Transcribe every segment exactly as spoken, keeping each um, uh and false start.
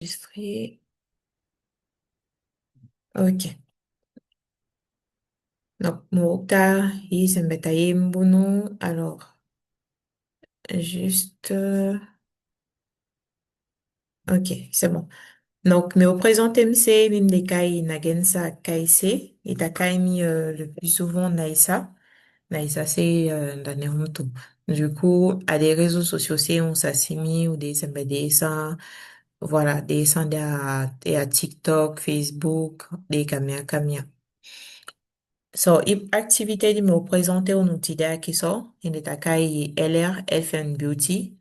enregistrer. Ok. Donc, mo ta, i sembeta yem bunu. Alors, juste, euh, ok, c'est bon. Donc, mi o presente mi se, mi de kai Nagensa Kaise, i ta kai mi, euh, le plus souvent Naisa. Naisa se, euh, da ne hum tu. Du coup, a des réseaux sociaux se un sa simi u de sembe de sa, voilà, de sa de a, de a TikTok, Facebook, de kamia kamia. So, i activité di mi o presente unu ti de aki so, i de ta kai L R Health and Beauty.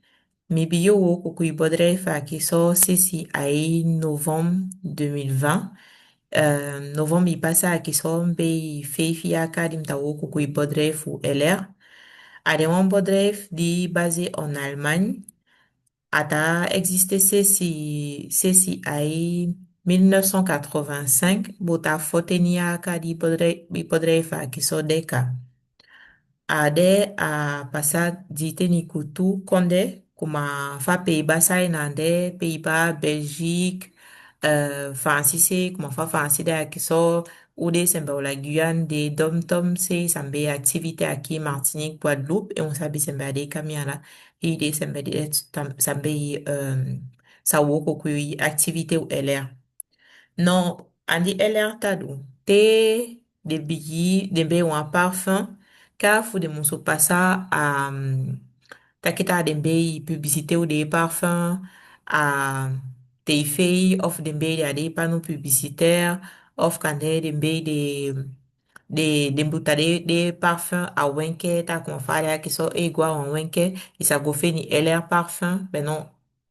Mi bi yo wooko kui bodref aki so, se si ai novembre deux mille vingt. Euh, novembre i pasa aki so, mi be i fei fi aka di mi ta wooko kui bodref u L R. A de wan bodref di basé en Allemagne. A ta existe se si, se si ai mille neuf cent quatre-vingt-cinq, bo ta foteni aka di podre, di podref aki so de ka. A de a pasa di teni kutu konde, kuma fa Pays-Bas sai nande, Pays-Bas, Belgique, euh, Fransi se, kuma fa Fransi de aki so, u de sembe u la Guyane, de dom-tom se, sembe activité aki Martinique, Guadeloupe, e un sabi sembe a de kamiana, i de sembe de tam-, sembe i, euh, sa wooko kui activité u L R. No, andi L R ta du. Te de bigi, de be wan parfum, ka fu de musu pasa a, mm, ta kita de be i publicité u de parfum, a te i fei, of de be de a de panneau publicitaire, of kande de be de, de, de buta de, de parfum a wenke, ta kuma fa de aki so e gwa wan wenke, i sa go feni L R parfum, ben non,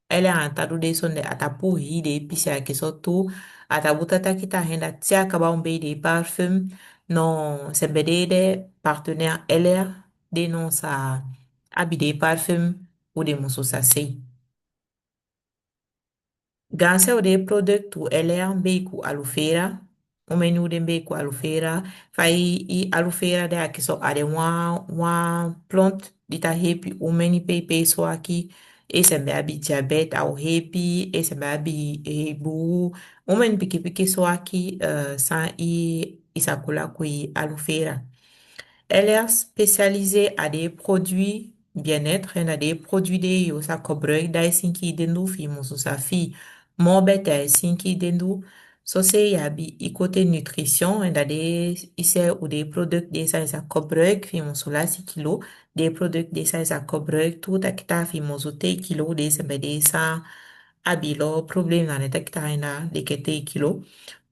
L R a ta du de sonde a ta pu hi de pisi aki so tu, a ta buta ta kita henda ti a kaba un be de parfum, no sembe de de partenaire L R de no sa abi de parfum u de musu sa sei. Ganse u de product u L R be ku Alufera, u meni u de be ku Alufera, fa i, i Alufera de aki so a de wan, wan plante di ta hepi u meni pei pei so aki, e sembe abi diabète au hepi, e sembe abi e bu, u meni piki piki so aki, euh, san i, i sa kula kui Alufera. L R spécialisé a de produit bien-être, en a de produit de yo sa kobroik da i sinki dendu fi musu sa fi mo bete a i sinki dendu. So se i abi i côté nutrition, en a de i se u de product de sa i sa kobroik fi musu lasi kilo, de product de sa i sa kobroik tu ta kita fi musu te kilo de sembe de sa abi lo problème na ne ta kita en a de ke te kilo.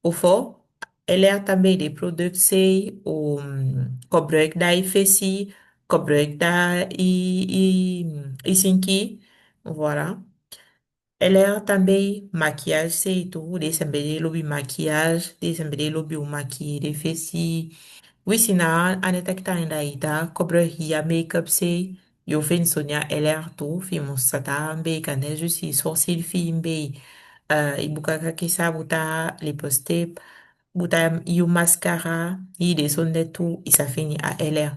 U fo, L R tambe de product se u, mm, kobroik da i fesi, kobroik da i, i, i sinki, voilà. L R tambe maquillage se tu, de sembe de lobi maquillage, de sembe de lobi u maquiller de fesi. Wi si na a ne ta kita en da i ta kobroik hia make-up se, yo fen sonia L R tu, fi musu sa ta mbe kande juste i sourcil fi mbe, euh, i buka ka kisa buta lipstick, buta yu mascara, i de sonde tu i sa feni a L R.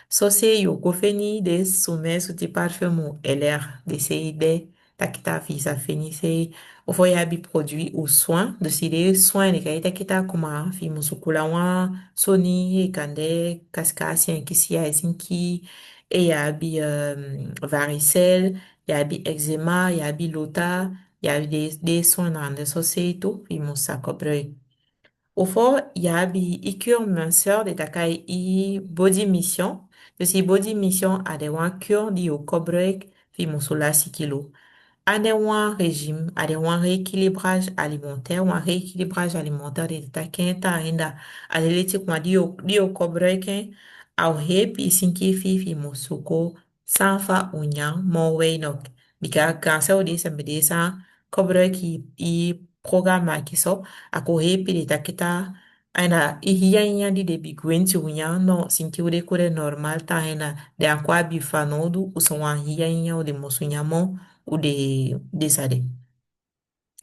So se yo go feni de sume su ti parfum u L R, de se i de ta kita fi sa feni se. U fo i abi produit u soin, de si de soin de ka i ta kita kuma fi musu kula wan soni e kande kaska si en kisi a i sinki, e i abi, euh, varicelle, i abi eczéma, i abi lota, i abi de, de soin na de so se tu fi musu sa kobroik. U fo i abi i cure minceur de ta kai i body mission. De si body mission a de wan cure di yo kobroik fi musu lasi kilo. A de wan régime, a de wan rééquilibrage alimentaire, wan rééquilibrage alimentaire de ta kenta enda a de leti kuma di yo, di yo kobroik en, au hepi i sinki fi fi musu ko san fa u nyan mo wei nok. Bika ganse u de sembe de sa kobroik i, i programme aki so, a ko hepi de ta kita, enda i hia nyan di de bi gwenti u nyan no sinki u de kure normal ta enda de anko abi fanodu u so wan hia nyan u de musu nyan mo u de, de sa de.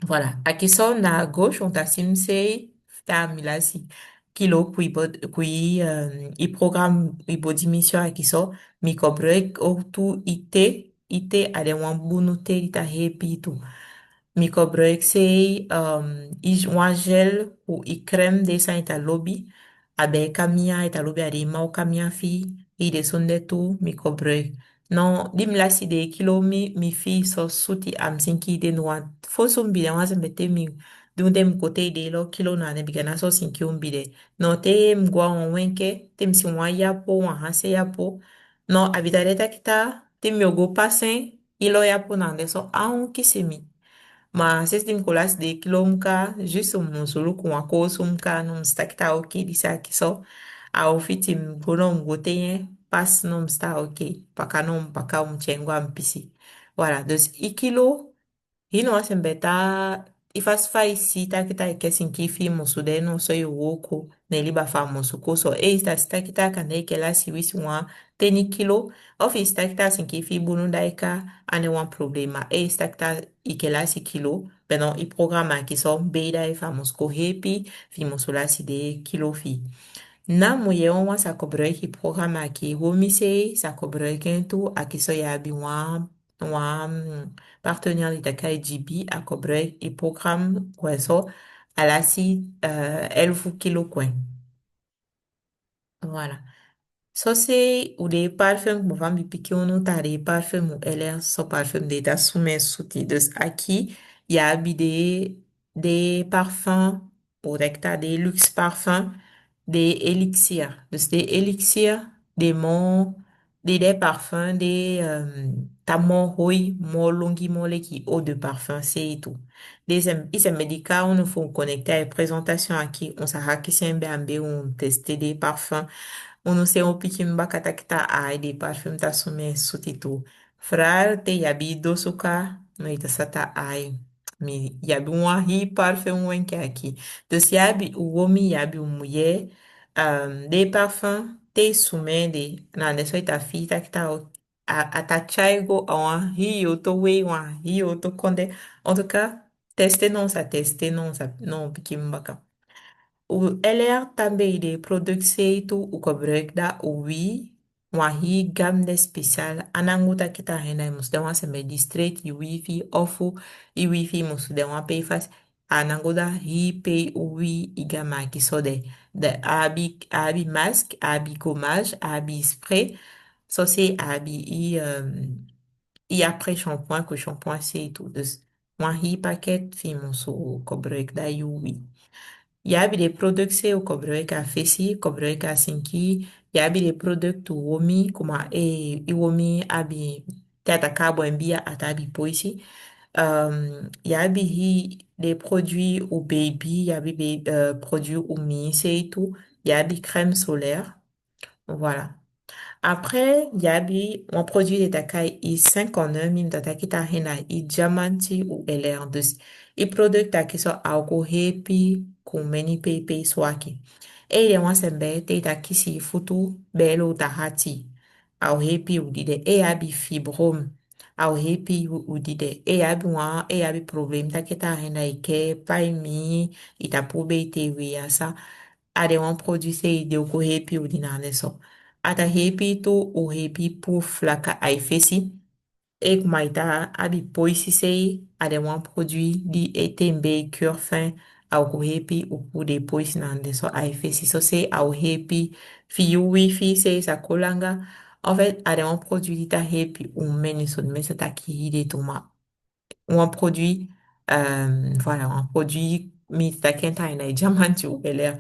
Voilà, aki so na gauche un ta sim se ta mi lasi kilo kui bod-, kui, euh, i programme i body mission aki so, mi kobroik o tu i te, i te a de wan bunu te di ta hepi tu. Mi cobreuk sei, um, i j-, wan gel u i crème de san ita lobi, a be camia ita lobi a de mau camia fi, i de sunde tu, mi cobreuk. No, di mi lasi de kilo mi, mi fi so suti am sinki de no wan fo sumbi de wan sembe te mi, di un de mi kote de lo kilo na ne bigana so sinki un bi de. No, te mi gwa wan wenke, te mi si wan yapo, wan hase yapo. No, a bita de takita, te mi ogo pasen, i lo yapo nande so a un kisi mi. Ma sesi di mi kolas de kilo mi ka, juste un musulu ku wan kosu mi ka, no mi sta kita ok, di sa ki so. A o fiti mi go no mi go te yen, pas no mi sta ok. Paka no mi paka un chengo am pisi. Voilà, dus i kilo, Hino a sembe ta, i fas fa i si takita i ke sinki fi musu de no so i woku, ne liba fa musu ko so. E i sta si takita kande i ke lasi wisi wan teni kilo, of i si takita sinki fi bunu da i ka ane wan problema. E i si takita i ke lasi kilo, benon i programa ki so be da i fa musu ko hepi, fi musu lasi de kilo fi. Na mu ye wan wan sa cobreuk i programa ki womi sei, sa cobreuk en tu, aki so ya bi wan wan, mm, partenaire di takai G B a cobreuk i program kwen so a lasi, eh, elfu kilo kwen. Voilà. So se u de parfum, mo van bi piki unu ta de parfum u eler so parfum de ta sume suti. Dus aki ya bi de, de parfum, u rekta de luxe parfum, de elixir. Dus de elixir, de mo, de, de parfum, de, um, ta mo hoi, mo longi, mo leki eau de parfum, se i tu. De sem-, i sembe di ka unu fu connecté a présentation aki, un sa haki sembe ambe un teste de parfum. Unu se un piki mbaka takita ai de parfum ta sume suti tu. Fral te yabi dosuka, no ita sata ai. Mi yabi wan hi parfum wenke aki. Dus yabi u womi, yabi u muye, um, de parfum, te sume de, na de so ita fi takita o, a, ata chaigo, a wan hi oto wei, wan hi oto konde. En tout cas, teste non sa, teste non sa, non piki mbaka. U eler tambe i de product se i tu u cobreuk da u wi, wan hi gamme de spécial, a nangu takita hena i mus de wan sembe di straight i wi fi, ofu i wi fi mus de wan pei fas, a nangu da hi pei u wi i gamme aki so de. De a abi, a abi masque, a abi gommage, a abi spray, so se a abi i, um, i après shampoing ku shampoing se i tu. Dus, wan hi paket fi musu cobreuk da i u wi. Ya abi de product se u cobreuk a fesi, cobreuk a sinki, ya abi de product u womi, kuma e, i womi abi te ata kabo en bia ata abi poisi. Um, ya abi hi de produit u baby, ya abi be-, euh, produit u mi se i tu, ya abi crème solaire. Voilà. Après, ya abi wan produit de takai i cinq en un, mi mi ta takita hena i diamanti u eler. Dus i product aki so a o ku hepi ku meni pei pei swaki. E i de wan sembe te i ta kisi futu belu ta hati. A o hepi u di de. E ya abi fibrom. A o hepi u, u di de. E ya abi wan, e ya abi problem takita hena i ke pai mi, i ta pu be i te wi ya sa. A de wan produit se i de u ku hepi u di nande so. Ata hepi tu u hepi pu flaka ai fesi. E kuma i ta abi poisi se i, a de wan produit di e te mbei cure fin, a u ku hepi u pu de poisi nande so ai fesi so se a u hepi fi u wi fi se i sa kolanga. En fait, a de wan produit di ta hepi u meni so di me sa taki hi de tuma. Wan produit, euh, voilà, wan produit mi ta kenta ina i diamanti u eler.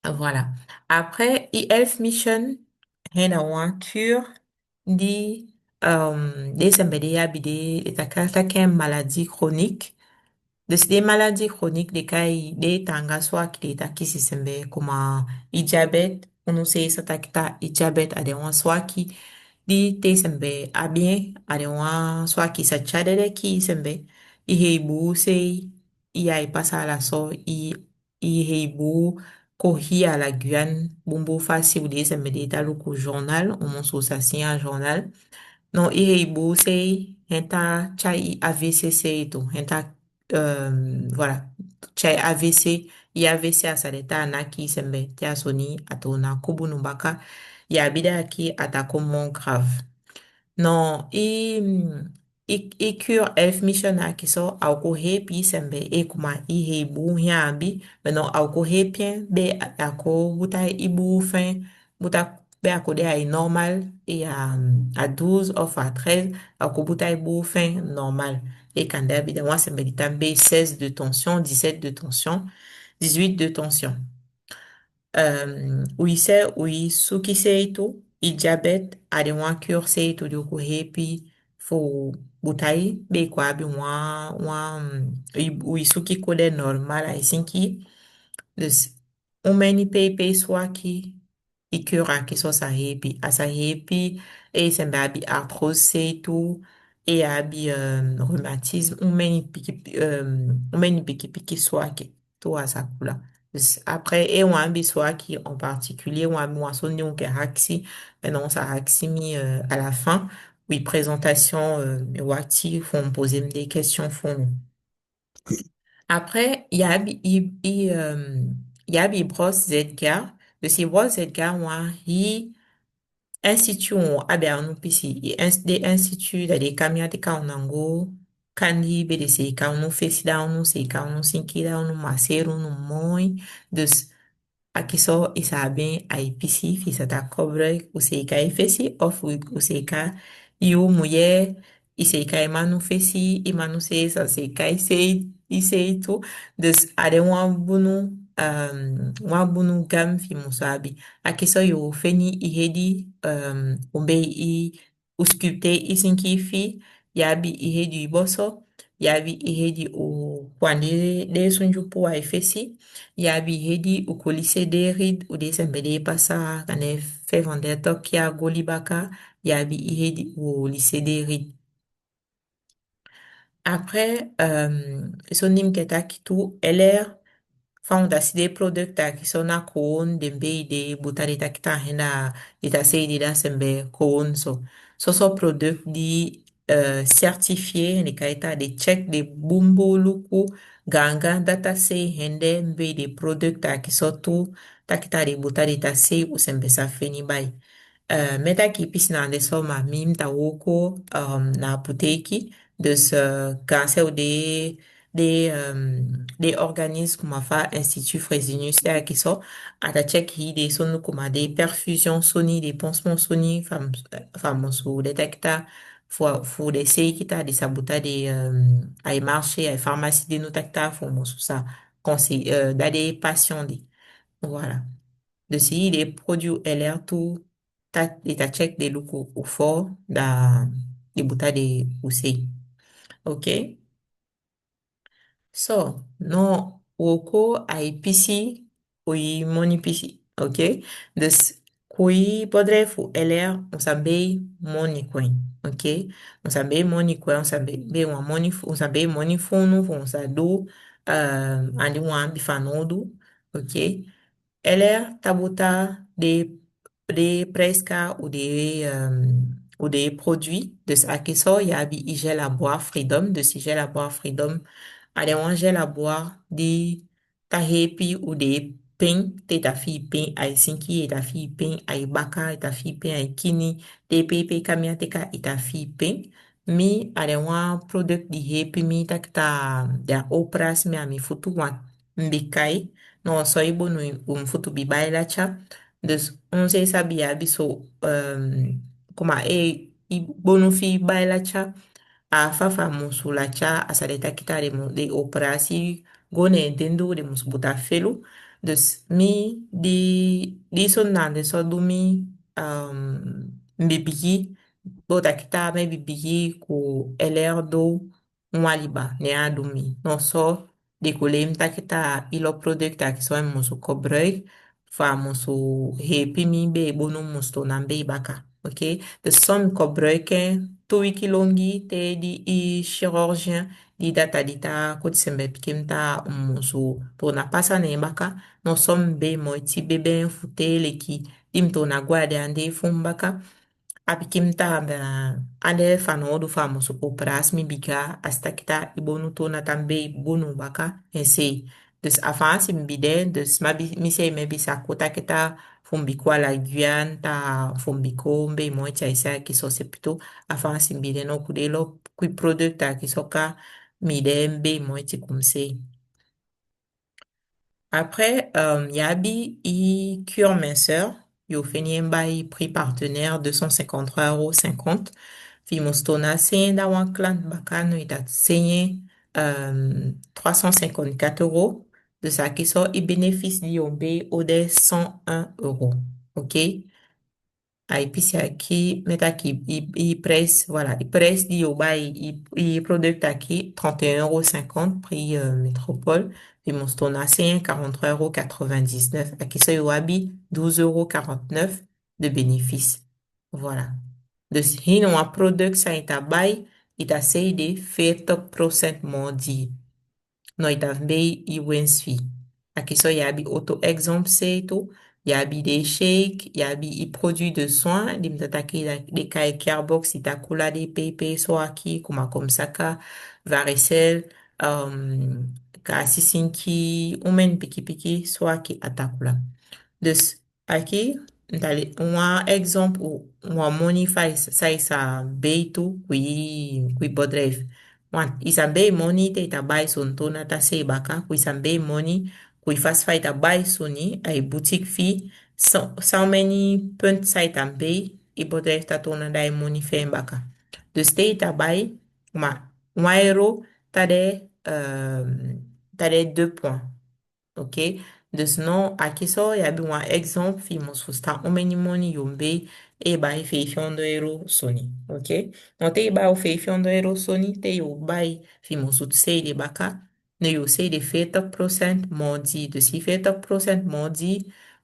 Voilà. Après, i Elf Mission, hena wan cure di, um, de sembe de ya abi de, de ta ka-, ta ken maladie chronique. Dus de maladie chronique de kai de tanga swaki de ta kisi sembe kuma i diabète, unu se sa ta kita i diabète a de wan swaki di te sembe a bien, a de wan swaki sa cha de de ki sembe i heibu se i ai pasa la so i i heibu ko hi a la Guyane, bumbu fasi u de sembe de ta luku journal, u musu sa si a journal. No, i heibu se hen ta chai i A V C se i tu, hen ta, euh, voilà, chai A V C, i A V C a sa de ta na ki sembe, te a soni a to na kubu nu baka, i a bida ki a ta ko mon grave. No, i, mm, i, i cure Health Mission aki so, a o ko hepi sembe e kuma i hei bu hiabi, maintenant a o ko hepi en, be a, a ko buta i bu fen, buta be a ko de ai normal, e a, a douze of a treize, a ko buta i bu fen normal. E kande abi da wan sembe di tambe seize de tension, dix-sept de tension, dix-huit de tension. Ehm, wi se, wi suki seitu, i diabète, a de wan cure seitu di o ko hepi fu butai, be ko abi wan, wan, i, wi suki ko de normal, ai sinki. Dus, un meni pei pei swaki, i cure aki so sa hepi, a sa hepi, e sembe abi arthrose seitu, e abi, ehm, rhumatisme, un meni piki, ehm, un meni piki piki swaki. Tu vois ça, là. Après, e wan bi swaki en particulier, wan bi wan so ni un ke haksi, maintenant sa haksi mi, euh, à la fin. Oui, présentation, euh, wakti, fon poser des questions, fon. Après, i abi, i, i, euh, i abi brosse Edgar. De ces brosse Edgar, wan, i, institut un abi a unu pisi, i ins-, de institut da de kamia te ka unu angu, kandi be de seika unu fesi da unu, seika unu sinki da unu, maseru unu moi, dus aki so i sa ben ai pisi, fi sa ta kobre, u seika i fesi, of u, u seika i u muye, i seika i manu fesi, i manu se, sa seika i sei, i seitu, dus a de wan bunu, ehm, wan bunu gam fi musu abi. Aki so yo feni i hedi, ehm, un bei i u sculpte i sinki fi, i abi i hedi i boso, i abi i hedi u kwandi de sunju pu ai fesi, i abi i hedi u ko lise de rid, u de sembe de pasa, kane fe vande toki a goli baka, i abi i hedi u lise de rid. Après, euh, so nim ke taki tu, eler, fa un da si de product aki so na ko un de mbei de buta de taki ta henda de ta sei de da sembe ko un so. So so product di, euh, certifié, de kaita de check de bumbu luku, ganga da ta sei hende mbei de product aki so tu, taki ta de buta de ta sei u sembe sa feni bai. Eh, meta ki pisi na de so ma mi mi ta woko, um, na aputeki, dus, eh, cancer de, de, um, de organisme ma fa Institut Fresenius de aki so, a ta check hi de sonu kuma de perfusion soni, de pansement soni, fam-, famoso de takita, fu, fu de sei kita de sabuta de, um, ai marché, ai pharmacie de no takita, famoso sa, conseil, eh, da de patient de. Voilà. De si de produit eler tu, ta, de ta check de luku u fo da, de buta de u sei. Ok? So, no, woko ai pisi, ui moni pisi. Ok? Dus, kui podre fu eler, un sa bei moni kwen. Ok? Un sa bei moni kwen, un sa bei, bei wan moni fu, un sa bei moni fu unu, fu un sa du, eh, andi wan bi fanodu. Ok? Eler ta buta de, de preska u de, um, u de produit. Dus aki so, i abi i gel à boire Freedom. Dus i gel à boire Freedom, a de wan gel à boire di ta hepi u de pen, te ta fi pen ai sinki, e ta fi pen ai baka, e ta fi pen ai kini, de pe pe kamia te ka, e ta fi pen. Mi, a de wan product di hepi mi taki ta de a operasi mi a mi futu wan mbi kai. No so i bonu un futu bi bai lacha. Dus un se sabi abi so, ehm, kuma e i bonu fi bai lacha. A fa famoso lacha, a sa de taki ta de mo-, de operasi, go ne dendu de mus buta felu. Dus mi di, di so nande so du mi, ehm, mbi bigi, bo taki ta me bibigi ku eler do un aliba ne a dumi. No so de ku lem taki ta ilo product aki so en musu kobruik, fa musu hepi mi be bonu musu to nan be baka. Ok? Dus so mi kobruik en tu wiki longi te di i chirurgien di data di ta koti sembe pikim ta musu to na pasa ne baka. No so mi be moiti be ben fu te leki di mi to na guarde ande fu mi baka. A pikim ta be ande fanodu fa musu operasi mi bika a si taki ta i bonu to na tambe i bonu baka en sei. Dus a fansi mi bide, dus ma bi, mi sei me bi sa ko taki ta Fumbico à la Guyane, ta Fumbico, mbei moiti aise aki so, c'est plutôt a fa simbi de no ku de lo, kui product aki so ka mi de mbei moiti comme c'est. Après, euh, yabi i cure minceur, yo feni en bai prix partenaire deux cent cinquante-trois euros cinquante. Fi mustona sen da wan clan baka no ita sen, euh, trois cent cinquante-quatre euros. Dus aki so i bénéfice di yo mbei o de cent un euros. Ok? Ai pisi aki, met aki, i, i prijs, voilà, i prijs di yo bai, i, i product aki, trente et un euros cinquante, prix, euh, métropole, fi mustona sen quarante-trois euros quatre-vingt-dix-neuf, aki so yo abi douze euros quarante-neuf de bénéfice. Voilà. Dus hino a product sa ita bai, ita sei de veertig procent modi. No ita mbei i wens fi. Aki so yabi oto exemple sei tu, yabi de shake, yabi i produit de soin, di mta taki de kai care box, ita kula de pepe so aki, kuma comme ça ka, varicelle, um, ka sisinki, umen piki piki, so aki ata kula. Dus, aki, ntali, wan exemple, wan moni fa i sa, sa i sa mbei tu, kui, kui bedrijf. Wan, i sa mbei moni te ita bai soni tona ta sei baka, kui sa mbei moni, kui fasi fa ita bai soni, ai boutique fi, so, so many punt sa ita mbei, i bedrijf ta tona dai moni fen baka. Dus te ita bai, ma, wan euro, ta de, ehm, ta de deux points. Ok? Dus no, aki so, yabi wan exemple, fi mus fusta omeni moni yo mbei, e bai feifi ondo euro soni. Ok? No te i bai o feifi ondo euro soni, te yo bai fi mus ut sei de baka, no yo sei de veertig procent modi. Dus i veertig procent modi,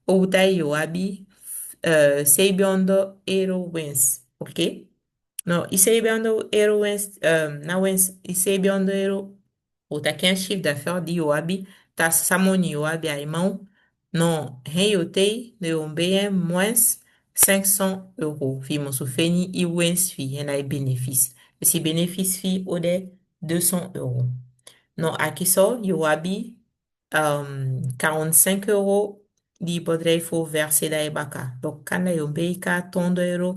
o utai yo abi, eh, sei bi ondo euro wens. Ok? No, i sei bi ondo euro wens, eh, na wens, i sei bi ondo euro o taki en chiffre d'affaires di yo abi, ta sa moni yo abi ai mão, no, hen yo tei, no yo mbei en moins cinq cents euros. Fi mus u feni i wens fi, hen ai bénéfice. Si bénéfice fi o de deux cents euros. No, aki so, yo abi, ehm, quarante-cinq euros di bedrijf o verser dai baka. Donc, kanda yo mbei ka tondo euro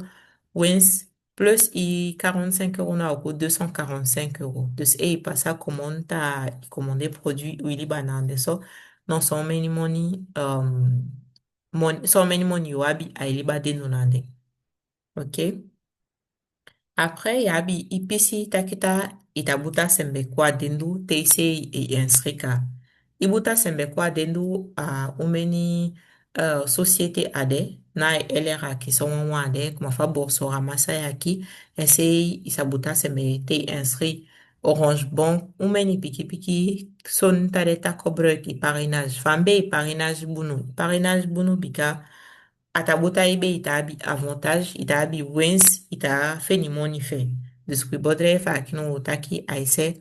wens, plus i quarante-cinq euros na o ku deux cent quarante-cinq euros. Dus e i pasa commande ta, i commande produit u i liba nande so, no so many moni, um, mon-, so many moni yo abi ai liba dendu nande. Ok? Après, yabi i pisi taki ta, ita buta sembe kwa dendu, te i sei i inscrit ka. I buta sembe kwa dendu a umeni, eh, société a de, na e L R A ki so wan wan a de, kuma fa Boursorama sa ya ki, e sei i sa buta sembe te i inscrit Orange Bank, umeni piki piki, son ta de ta kobroik i parrainage, fa mbei i parrainage bunu, i parrainage bunu bika, a ta buta i be i ta abi avantage, i ta abi wins, i ta feni moni fe. Dus kui bedrijf aki no taki ai se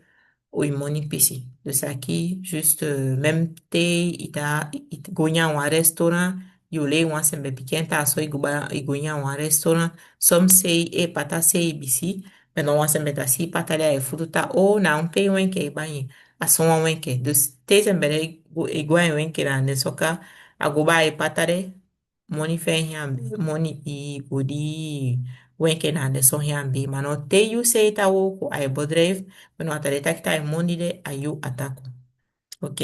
o i moni pisi. Dus aki juste, euh, même te i ta, i ta go nyan wan restaurant, yo lei wan sembe piki en ta so i go ba, i go nyan wan restaurant, som sei e pata sei bisi, mais no wan sembe ta si pata de ai futu ta o na un pei wenke i ba nyen, a so wan wenke. Dus te sembe de i go, i go ai wenke na ne so ka, a go ba ai pata de, moni fe hian be, moni i udi wenke nande so hian be, ma no te yu sei ta woku ai bedrijf, ma no a ta de taki ta ai moni de a yu a taku. Ok?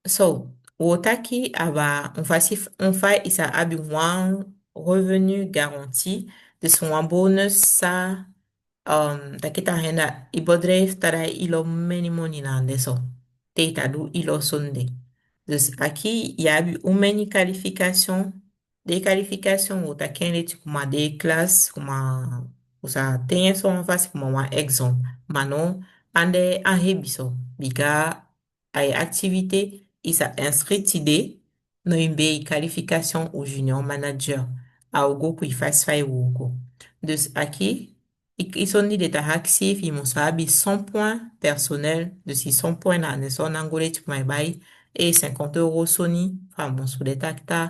So, wo taki aba un fa si f-, un fa i sa abi wan revenu garanti, dus wan bonus sa, um, taki ta hen da i bedrijf ta da i lo meni moni nande so. Te i ta du i lo sonde. Dus aki i abi un meni qualification. De qualification wo taki en leti kuma de classe, kuma u sa ten so wan fasi kuma wan exemple. Ma no ande an hebi so. Bika ai activité i sa inscrit ti de, no i mbei qualification u junior manager. A o go kui fasi fa i woku. Dus aki, i, i son di de ta haksi fi mo sa abi cent points personnel, dus i cent points na ne so nangu leti kuma i bai, e cinquante euros soni, fa mo su de taki ta,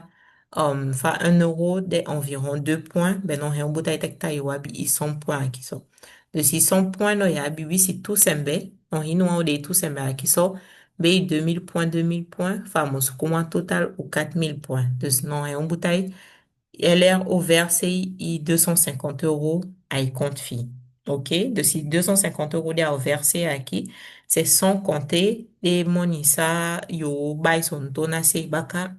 um, fa un euro de environ deux points, ben no hen buta i taki ta i wabi i cent points aki so. Dus i cent points no i abi wisi tu sembe, no hinu wan o de tu sembe aki so, bei deux mille points, deux mille points, fa mo su kuma total u quatre mille points. Dus no è un butai L R o verser i deux cent cinquante euros ai compte fi. Ok? Dus i deux cent cinquante euros de o verser aqui, c'est sans compter de moni sa yo bai son tona se baka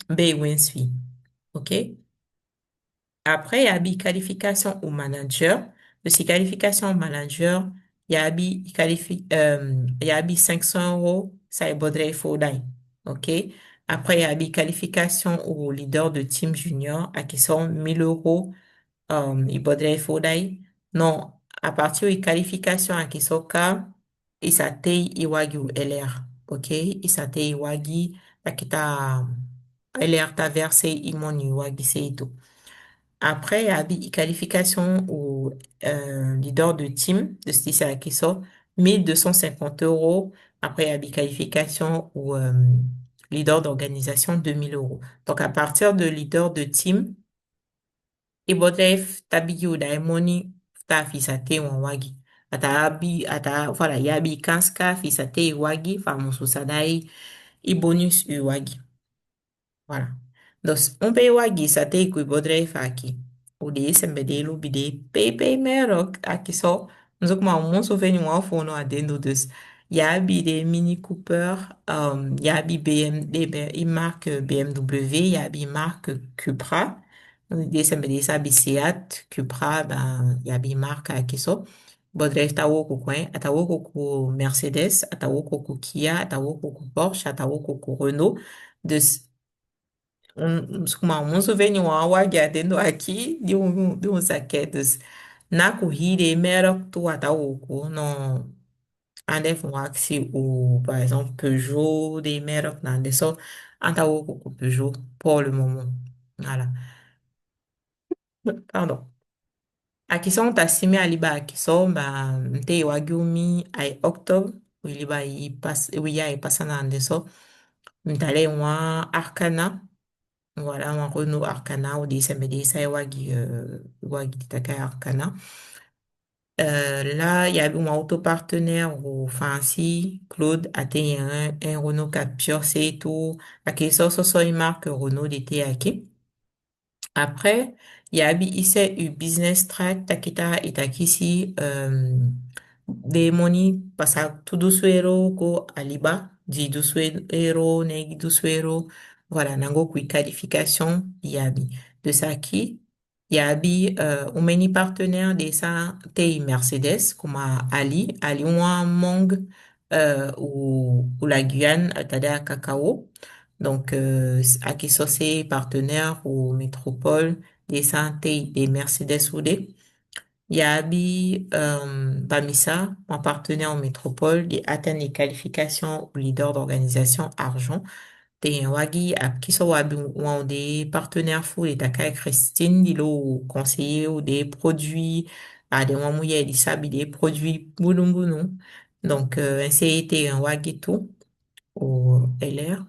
bei wins fi. Ok? Après, il y a bi qualification au manager. Dus i qualification au manager, il y a bi, i qualifi-, euh, il y a bi cinq cents euros, sa i bodrei fodai. Ok? Après, il y a bi qualification au leader de team junior, aqui sont mille euros, euh, i bodrei fodai. Non, à partir de qualification, aqui sont ka, i sa tei i wagi u L R, ok? I sa tei i wagi, ta kita L R ta verser i moni i wagi se i tu. Après, il y a bi i qualification au, euh, leader de team, dus i sa aqui sont mille deux cent cinquante euros. Après, il y a bi qualification au, euh, leader d'organisation, deux mille euros. Donc, à partir de leader de team, i bodrei f-, ta bigi u dai moni, ta fi sa tei wan wagi. Ata bi, ata, voilà, i a bi kanska fi sa tei wagi, fa mo su sa dai i bonus u wagi. Voilà. Dus, un bei wagi sa tei ku i bodrei fa aqui. U de sembe de lu bi de pei pei merok, aqui sont, nzuk ma mo su veni wan fono a dendu dus. I a bi de Mini Cooper, euh, i a bi B M, de, de, i marque B M W, i a bi marque Cupra. Dei sembe dei sa bi Seat, Cupra, ben, i a bi marca aqui sont. Bodrei ta woku ku, hein, ata woku ku Mercedes, ata woku ku Kia, ata woku ku Porsche, ata woku ku Renault. Dus, un, kuma un su veni wan wagi a dendu aqui, di un, di un saquet. Dus, na ku hide merok tu ata woku, no, Ande fu waxi u, par exemple, Peugeot, de merok nande so, anta woku ku Peugeot pour le moment. Voilà. Pardon. Aqui sont ta simi a liba aqui sont, ba, mte i wagi u mi ai octobre, wi liba i pas, wi ya i pasa nande so, mtale wan Arkana, voilà, wan Renault Arkana, u di sembe di sa i wagi, euh, wagi di taka Arkana. Euh, là, il y a un auto-partenaire au Fancy, Claude, a te un, un Renault quatre Pure, c'est tout. Aqui so, so, so, i marque Renault de te aqui. Après, il y a bi ise u business track, takita, i takisi, euh, de moni, pasa tu dusu euro ko aliba, di dusu euro, negi dusu euro. Voilà, nango kui qualification, il y a bi. De ça qui, i a bi, euh, un meni partenaire de sa tei Mercedes, kuma Ali, Ali wan mong, euh, u, u la Guyane, euh, tada Cacao. Donc, euh, s-, aqui so se partenaire u Métropole de sa tei de Mercedes u de. I a bi, euh, Bamisa, wan partenaire u Métropole, de atteindre les qualifications u leader d'organisation argent. Te wagi, a ki so wa bi wan de partenaire fu de taka Christine, di lo conseiller u de produit, a de wan muyer di sabi de produit bunu bunu. Donc, euh, essayer te wagi tu, u L R.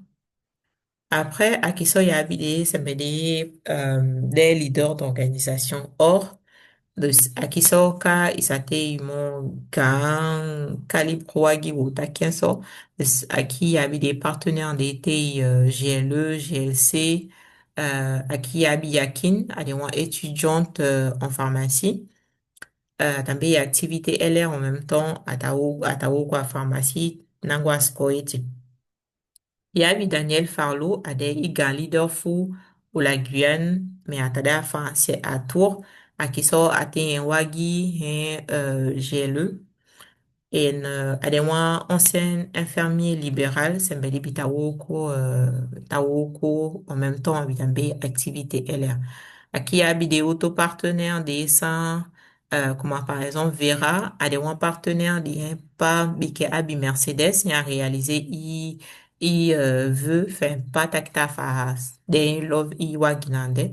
Après, a ki so ya bi de, sembe de, euh, de leader d'organisation or, de s-, a ki so ka i sa tei mon gan calibre wagi u takien so, de s-, a ki ya bi de partenaire de tei, euh, G L E, G L C, euh, a ki ya bi Yakin, a de wan étudiante, euh, en pharmacie. Euh, tambe i activité L R en même temps, a ta wo, a ta wo kwa pharmacie, nangwa sko eti. I a bi Daniel Farlou, a de i gan leader fu u la Guyane, mais a ta de a Français a Tours, a ki so a te un wagi, hein, euh, G L E. Et, euh, a de wan ancien infirmier libéral, sembe di bi ta wo ko, euh, ta wo ko, en même temps, a bi tambe activité L R. A ki a bi de auto-partenaire de sa, euh, kuma par exemple Vera, a de wan partenaire di, hein, pa bi ke a bi Mercedes, i a réaliser i, i, euh, vœu, enfin, pa takta fa de love i wagi nande.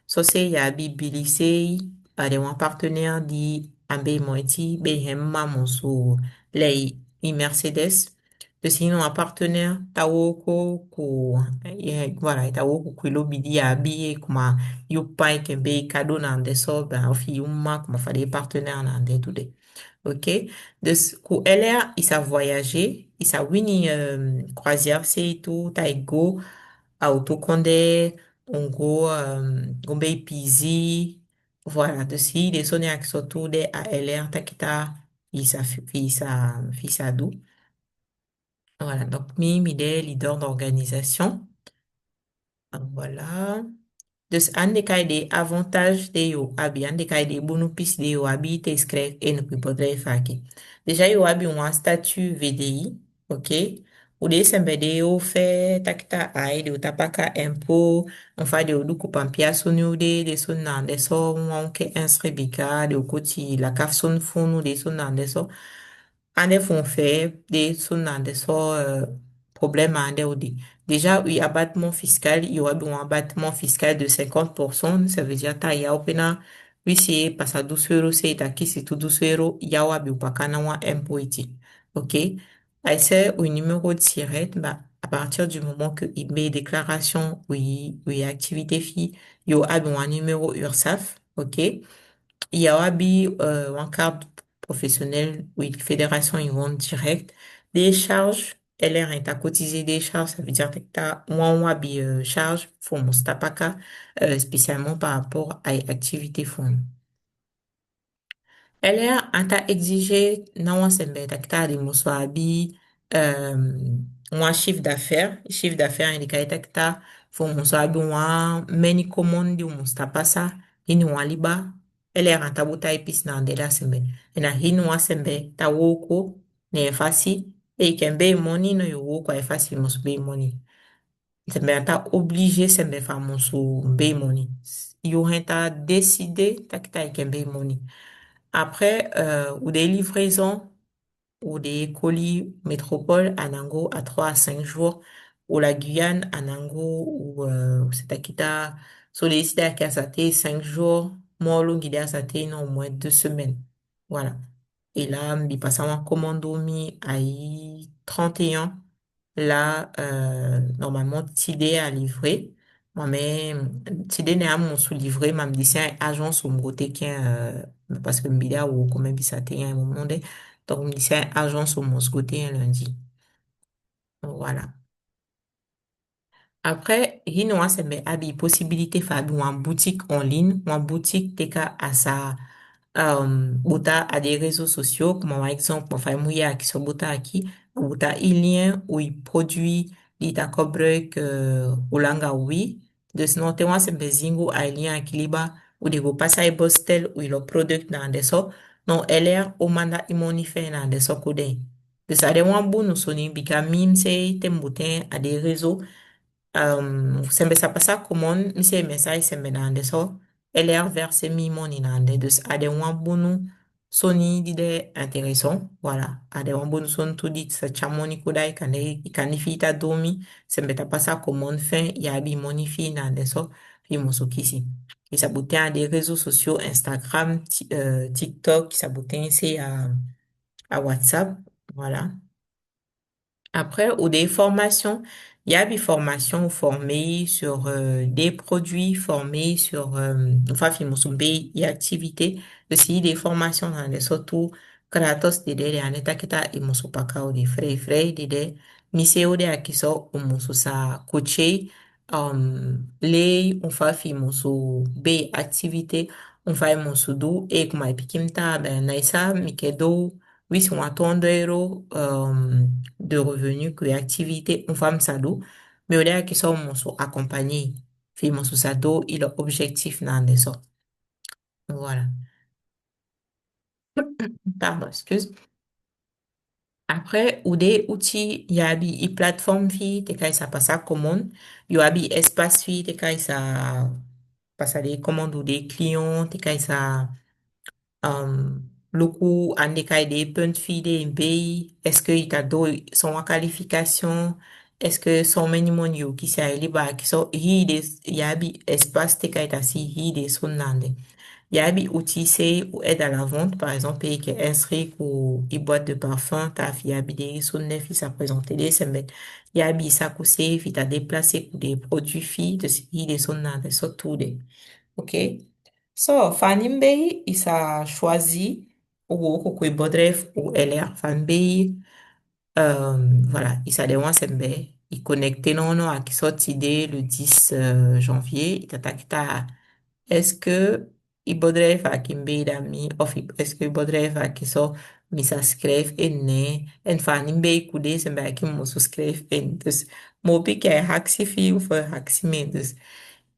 So se i a bi Bilisei, a de wan partenaire di ambe moiti, be hem mamo so lei i Mercedes. De si no a partenaire, ta wo ko, ko, eh, voilà, ta wo ko kui lo bi di a bi, e kuma yu pai ke be kado nande so, ben, ofi yu ma, kuma fa de partenaire nande tu de. Ok? Dus cu L R i sa voyager, i sa wini, euh, croisière sei tu, tai go, auto conduire, un go, euh, un bei pisi. Voilà, dus hii dei soni aki so tu dei a L R ta kita fi sa, fi sa, fi sa du. Voilà, donc mi, mi dei leader d'organisation. Voilà. Dus a n'dei quai dei avantage dei io abi, a n'dei quai dei bunupis dei io abi, te screi e no qui potrei far chi. Déjà io abi un statut V D I, ok? U dei sembe dei io fe ta kita ai, dei io ta paca impôt, enfin dei io du cupa pia soni u dei, dei soni nande so, un anche inscribica, dei io coti la caf son fonu, dei soni nande so. Ande fun fe dei soni nande so, euh, problema ande u dei. Déjà, ui abattement fiscal, io abi un abattement fiscal de cinquante pour cent, ça veut dire ta io pena, ui si pasa dus euro, se ta quisi tu dus euro, io abi u paca na un impôt iti. Ok? Ai se ui numéro direct, bah, à partir du moment que i me déclaration, ui, ui activité fi, io abi un numéro URSSAF, ok? Io abi, euh, un carte professionnelle, ui fédération i vont direct. Dei charges, L R i ta cotiser dei charges, ça veut dire que ta un, un abi, euh, charge, fomos ta paca, euh, spécialement par rapport à activité fon. L R i ta exiger na un sembe ta kita dei mos abi, euh, un chiffre d'affaires, chiffre d'affaires indica ta kita fomos abi un meni commande dei mos ta pasa, in un liba, L R i ta buta i pis nande la sembe. E na hin un sembe ta woco, ne fasi, e i can bei moni, no io woco ai fasi mos bei moni. Sembe ta obligé sembe fa mos bei moni. Io hen ta décider ta kita i can bei moni. Après, euh, u dei livraison, u dei colis métropole, anango à trois à cinq jours, u la Guyane, anango, u, euh, se ta kita, so dei sida kia sa te cinq jours, mo lunghi dia sa te no au moins deux semaines. Voilà. E la, mi pasa un commando mi ai trente et un. La, euh, normalement, ti dei a livrer. Ma me, ti dei ne am su livrer, ma mi disi agence u mgote quien, euh, parce que mi bida u come bisa te un moment. Donc, mi disi agence u mos gote un lundi. Voilà. Après, hin un sembe abi possibilité fa abi un boutique en ligne, un boutique te ka a sa, euh, buta a dei réseaux sociaux, come un exemple, enfin, muia aki so buta aki, buta i lien u i produit di ta cobre que, euh, u langa ui, Dus no te un sembe zingu a i lien aki liba, u dei go pasa i bostel u i lo product nande so, no L R u manda i moni fe nande so cu dei. Dus a dei un bunu soni bica mi mi sei te mi buten a dei réseau, um, sembe sa pasa commande, mi sei message sembe nande so, L R verse mi moni nande. Dus a dei un bunu soni di dei intéressant, voilà. A dei un bunu soni tu di sa cia moni cu dei, i can dei, i can dei fi ta domi, sembe ta pasa commande fe, i abi moni fi nande so, fi mos quisi. I sa buten a dei réseaux sociaux, Instagram, Ti-, euh, TikTok, i sa buten sei a, a WhatsApp, voilà. Après, u dei formation, i abi formation u formei sur, euh, dei produits, formei sur, euh, enfin, fi mos bei i activité. Aussi, dei formation nande so tu gratos dei dei, dei ane ta kita i mos paca u dei frei, frei dei dei. Mi sei u dei aki so u mos sa coachei, um, lei, enfin, fi mos bei activité, enfin, i mos du, e come i pichim ta, ben, nai sa, mi che do, ui si un ton d'euro, euh, de revenu cu i activité, un fam sa du, mi u dei aki so mos accompagner, fi mos sa do i lo objectif nande so. Voilà. Pardon, excuse. Après, u dei uti, i abi i plateforme fi, te ca i sa pasa commande, i abi espace fi, te ca i sa pasa dei commande u dei client, te ca i sa, um, lucu ande ca i dei punt fi dei bei, est-ce que i ta do son a qualification, est-ce que son minimum io quisi a i liba aki so, hii dei, i abi espace te ca i ta si hii dei son nande. I abi uti sei u aide à la vente, par exemple, i che inscrit cu i boîte de parfum, ta fi i abi dei son ne fi sa présenter dei sembe. I abi sa cu sei fi ta déplacer cu dei produits fi, dus hii dei son nande so tu dei. Ok? So, fa ni bei i sa choisi, u go ku ku i bodref u L R fan bei. Voilà, i sa de wan sembe i connecté non non a ki sorti de le dix euh, janvier. I ta taki ta, est-ce que i bodref a ki mbei da mi, of i- est-ce que i bodref a ki so mi sa scrive e ne, en fan i mbei ku de sembe a ki mo su scrive en dus. Mo pi ke haksi fi u fo haksi me dus.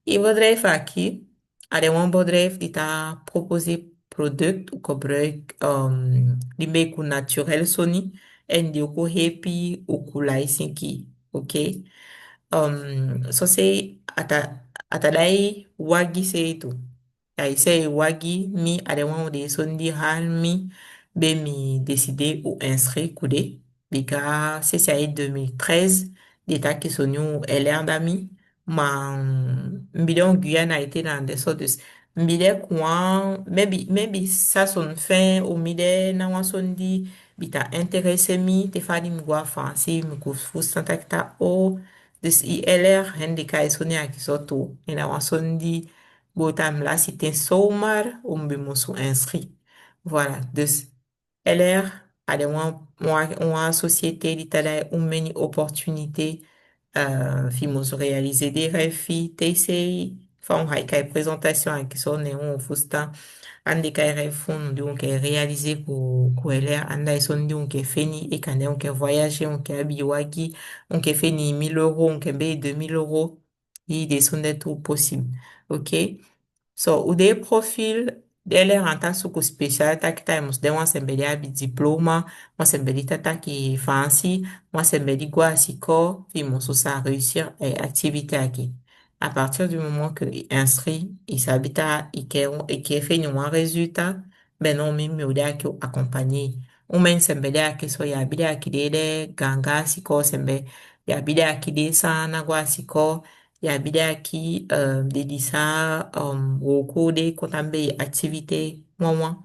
I bodref a ki a de wan bodref di ta proposer product u kobroik um, di mbei ku naturel soni, en di u ku hepi u ku lai sinki, ok? Um, so sei ata ata dai wagi sei tu. Ai sei wagi mi a de wan u de soni di han mi be mi décidé u inscrit ku de. Bika se si ai deux mille treize di ta ki soni u L R da mi. Ma mm, mbide en Guyane a été dans des sortes de mbide kuan maybe maybe sa son fin o mbide na wan son di bita intéressé mi te fa di mi gua fansi mi ku fu santa kita o dus i L R hende ka e soni a ki soto e na wan son di bota mi la si ten somar o mbi mo su inscrit. Voilà, dus L R a de wan wan wan société di ta dai un meni opportunité euh, fi mo su réaliser de rêve fi te sei fa un hai kai présentation a ki so ne un fustan ande kai rêve fun di un ke réaliser ku ku L R anda e son di un ke feni e kande un ke voyager un ke abi wagi un ke feni mille euros un ke be deux mille euros. I de son de tout possible, ok? So u de profil de le ranta su ku special ta ki ta mus de wan sembe di abi diploma, wan sembe di ta ta ki fansi, wan sembe di gua si ko fi mus sa réussir e activité aki. À partir du moment que i inscrit i sabita i ke i ke feni wan résultat, ben non mi mi u de aki accompagner. Un men sembe de aki so ya bi de aki de de ganga si ko sembe ya bi de aki de sana gua si ko ya bi de aki euh, de di sa euh, woku de kontambe activité wan wan.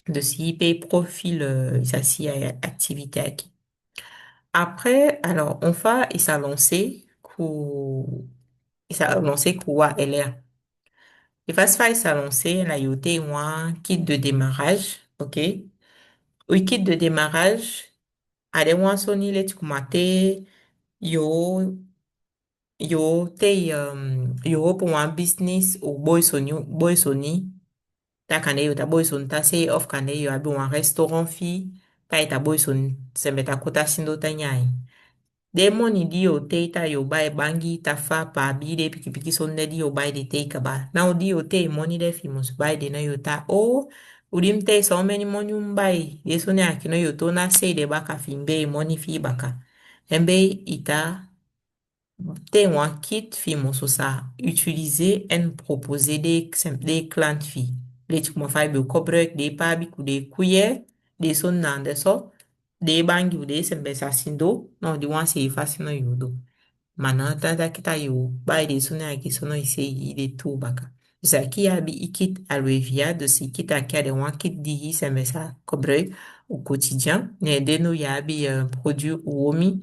De si pe profil euh, sa si activité aki. Après alors on fa i sa lancé ku i sa lancé ku wa L R. I fa fa i sa lancé na yo te wan kit de démarrage, ok? Wi kit de démarrage a de wan soni le ti kuma te yo yo te um, yo open wan business o boy soni boy soni ta kande yo ta boy soni ta se of kande yo abi wan restaurant fi ta i ta boy soni sembe ta kota sindo ta nyai. De moni di yo te ta yo bai bangi ta fa pa bi de piki piki sonde di yo bai de te kaba na o di yo te moni de fi mus bai de na yo ta o u di mte so meni moni un bai de soni aki no yo to na se de baka fi mbe moni fi baka. Embe i ta te wan kit fi mo so sa utiliser en proposer de sem- de client fi. Le ti kuma fa be ko break de pa bi ku de kuye de son nan de so de bangi u de sembe sa sindo no di wan se fa sino yudo. Mana ta ta kita yu bai de soni aki sono i se i de tu baka. Sa ki ya bi i kit alwe via de si kita kia de wan kit di hi sembe sa ko break au quotidien. Ne de no ya bi euh, produit uomi.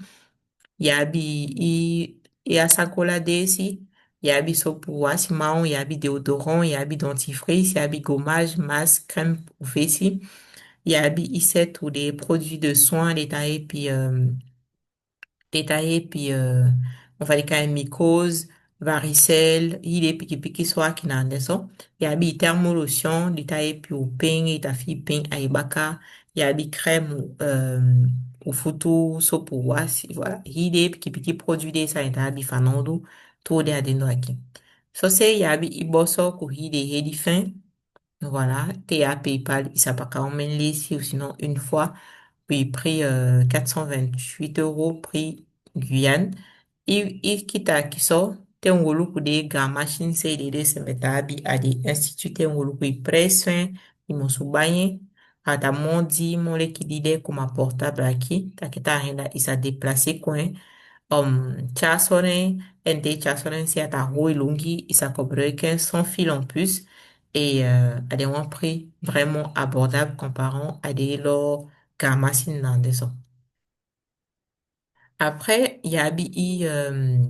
Ya bi i i asakola desi. Ya bi sopu wasi maun, ya bi déodorant, ya bi dentifrice, ya bi gommage, masque, crème u fesi. Ya bi i set u de produit de soin de ta epi euh, de ta epi euh, on va dire quand même mycose, varicelle, i de piki piki so aki nan de so. Ya bi thermolotion de ta epi u peng, i ta fi peng ai baka. Ya bi crème euh, u futu sopu wasi voilà. I de piki piki produit de sa i ta bi fanandu to de adendo aki. So se ya bi i boso ku i de hedi fin. Voilà, te ya PayPal i sa pa ka omen lesi ou sinon une fois. Puis prix euh, quatre cent vingt-huit euros prix Guyane. I i kita ki so te ngoluku de ga machine se de de se meta bi a de institut te ngoluku i pressoin i mo su bagne. Ata mo di mo le ki di de kuma portable aki ta ki ta henda i sa déplacer coin. Um, chasoren ente chasoren si ata hoi lungi i sa cobreken sans fil en plus. Et euh, a de un prix vraiment abordable comparant à de lo gamasin nan de so. Après, il y a bi i euh,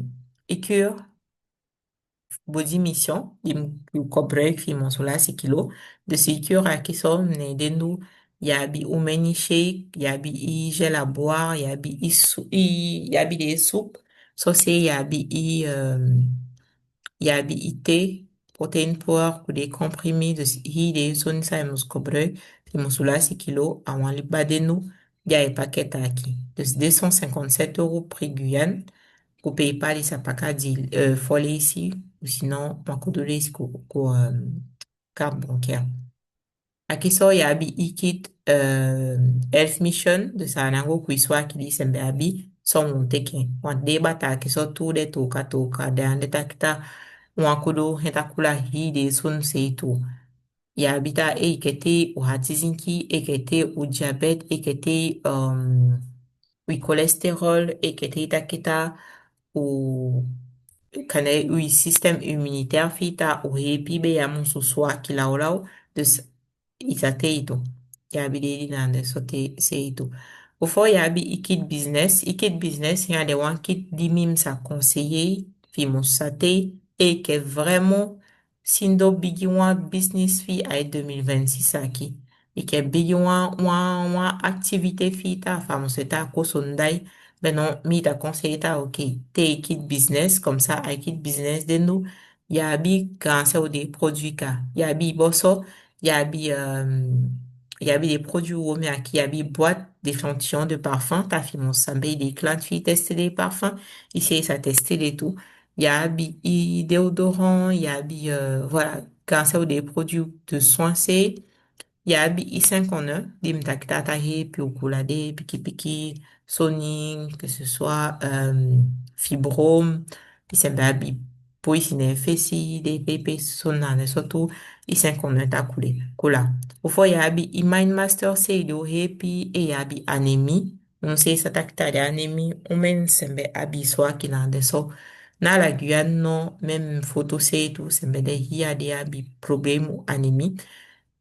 i cure body mission, dim, yu cobrei fi mo su lasi kilo. De sicura ki so ne dendu, yabi u meni shake, yabi i gel à boire, yabi i su-, i, yabi de soupe. So se yabi i, euh, yabi i thé, protein powder, ku de comprimé, de s-, hi de son sa mus cobrei, fi mo su lasi kilo, awan li ba dendu, ya e paquet aki. De deux cent cinquante-sept euros prix Guyane, ku PayPal i sa paga di, euh, fo lesi, ou sinon, ma ku du lesi ku, ku, euh, carte bancaire. Aki so yabi i kit, euh, Health Mission, de sa nango ku i so aki di sembe abi, so un teke. Want de bata aki so tu de toka toka, de ande takita, un aku du henta kula hi de sun se tu. Yabi ta e kete u hati zinki, e kete u diabète, e kete, euh, u cholestérol, e kete takita u, kane u système immunitaire fi ta u hepi be ya mun su swa ki law law, dus i sa tei tu. Yabi de di nande so te sei tu. U fo yabi i kit business, i kit business ya de wan kit di mim sa conseiller fi mo sa tei, e ke vraiment sindo bigi wan business fi ai deux mille vingt-six aki. I ke bigi wan, wan, wan activité fi ta, fa mo se ta ko so ndai, ben non, mi ta conseiller ta, ok, te i kit business, comme ça, ai kit business de nou, yabi gran se o de produit ka, yabi boso, yabi, euh, yabi de produit o mi aki, yabi boîte d'échantillon de parfum, ta fi mo sambe de clan fi tester de parfum, i se sa tester de tout. Yabi i déodorant, yabi, euh, voilà, gran se o de produit de soin se, yabi i cinq en un, dim takita ta he, pi u kula de, piki piki, sonin, que ce soit, euh, fibrome, pi sembe abi, poi sine fesi, de pepe, sona, ne so tu, i cinq en un ta kule, kula. U fo yabi i Mind Master se i do he, pi e yabi anémie, un se sa takita de anémie, un men sembe abi so aki nande so. Na la Guyane, no, même photo se tu, sembe de hia de abi problème ou anémie.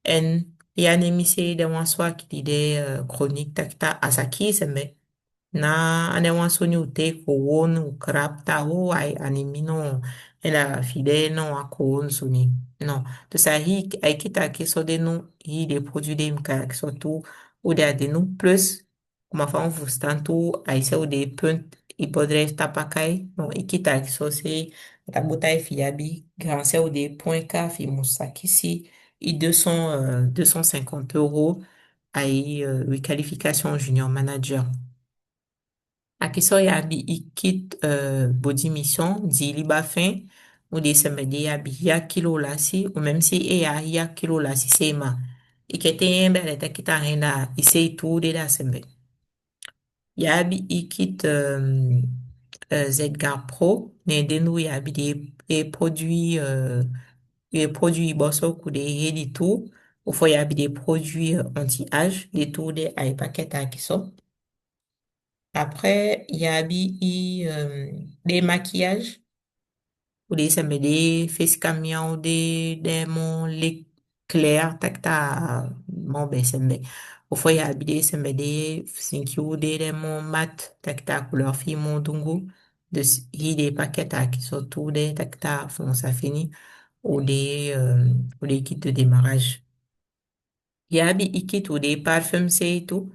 En i anémie se de wan so aki di de, euh, chronique takita a sa ki sembe. Na ane wan soni u te ko won u krap ta o ai anémie no. En la fi de no a ko won soni. No. De sa hi ai kita ki so de no hi de produit de mi ka ki so tu u de a de no plus. Kuma fa un fustan tu, ai se u de punt, i podre tapa kai, no, i kita ki so se, ta buta i fi abi, gran se u de point ka, fi musa ki si, i deux cents, euh, deux cent cinquante euros, ai, euh, requalification junior manager. Aki so yabi i kit, euh, body mission, di li ba fin, u de sembe de yabi hia kilo lasi, ou même si e ya hia kilo lasi se ma. I kete yembe ale ta kita henda, i se i tu de da sembe. Yabi i kit, euh, euh, Zedgar Pro, ne de nou yabi de, de produit, euh, de produit boso ku de hedi tu, ou fo yabi de produit, euh, anti-âge, de tu de ai paquet aki so. Après, yabi i, euh, de maquillage, u de sembe de fesi kamian u de de mo l'éclair takita mo be sembe. U fo yabi de sembe de sinki u de de mo mat takita couleur fi mo dungu. De s-, hi de paquet aki so tu de takita fon sa fini. U de, euh, u de kit de démarrage. Yabi i kit u de parfum se tu.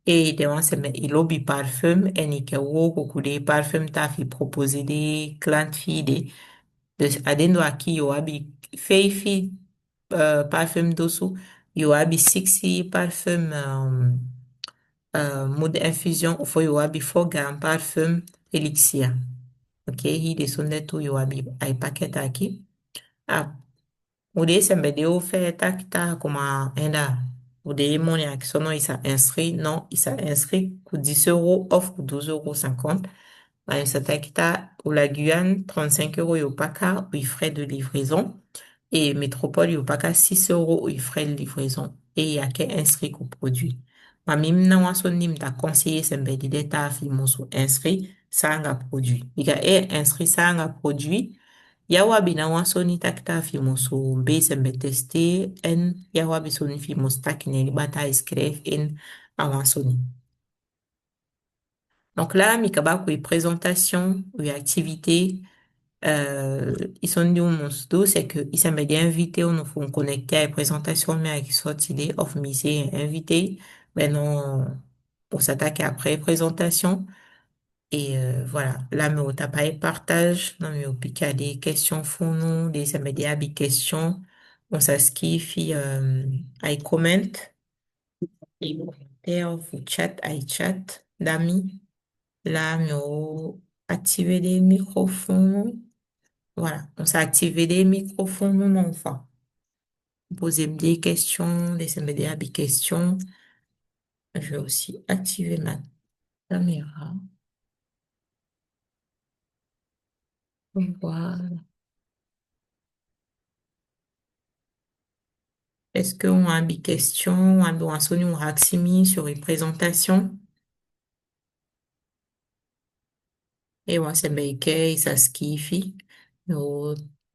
E de wan sembe i lobi parfum, en i ke wo ku de parfum ta fi proposer de clan fi de. De s-, aden do aki yo abi fei fi, euh, parfum dosu, yo abi sixi parfum, euh, euh, mood infusion, ou fo yo abi fo gran parfum elixir. Ok, hi de sonde tu yo abi ai paquet aki. Ah, u de sembe de u fe takita kuma enda. U de moni aki so no i sa inscrit, no, i sa inscrit ku dix euros off ku douze euros cinquante. Ma i sa takita u la Guyane, trente-cinq euros yo paga, i frais de livraison. E métropole yo paga six euros i frais de livraison. E ya ke inscrit ku produit. Ma mi na wan soni mi ta conseiller sembe di de ta fi musu inscrit sanga produit. Biga e inscrit sanga produit. Ya wabi na wan soni takita fi musu be sembe tester en ya wabi soni fi musu takine li bata escreve en a wan soni. Donc là, mi kaba ku i présentation, u i activité, Euh, i son di un mons dus, è che i sembra di invité, uno fu un connecté ai presentazioni, ma che sorti di of mi se invité, ben no, o s'attacca après présentation. E, euh, voilà, là mi o tapa ai partage, là mi o picca des questions fu nu, des sembra di abi questions, o sa scrivi, euh, ai comment. E commentaire, fu chat, ai chat, dami. Là mi o activer des microphones. Voilà, o sa activer des microphones, non, enfin. Posez-moi des questions, laissez-moi des questions. Je vais aussi activer ma caméra. Voilà. Est-ce que on a des questions, on a besoin de nous sur les présentations? E ua sembra che i sa scrivi, no,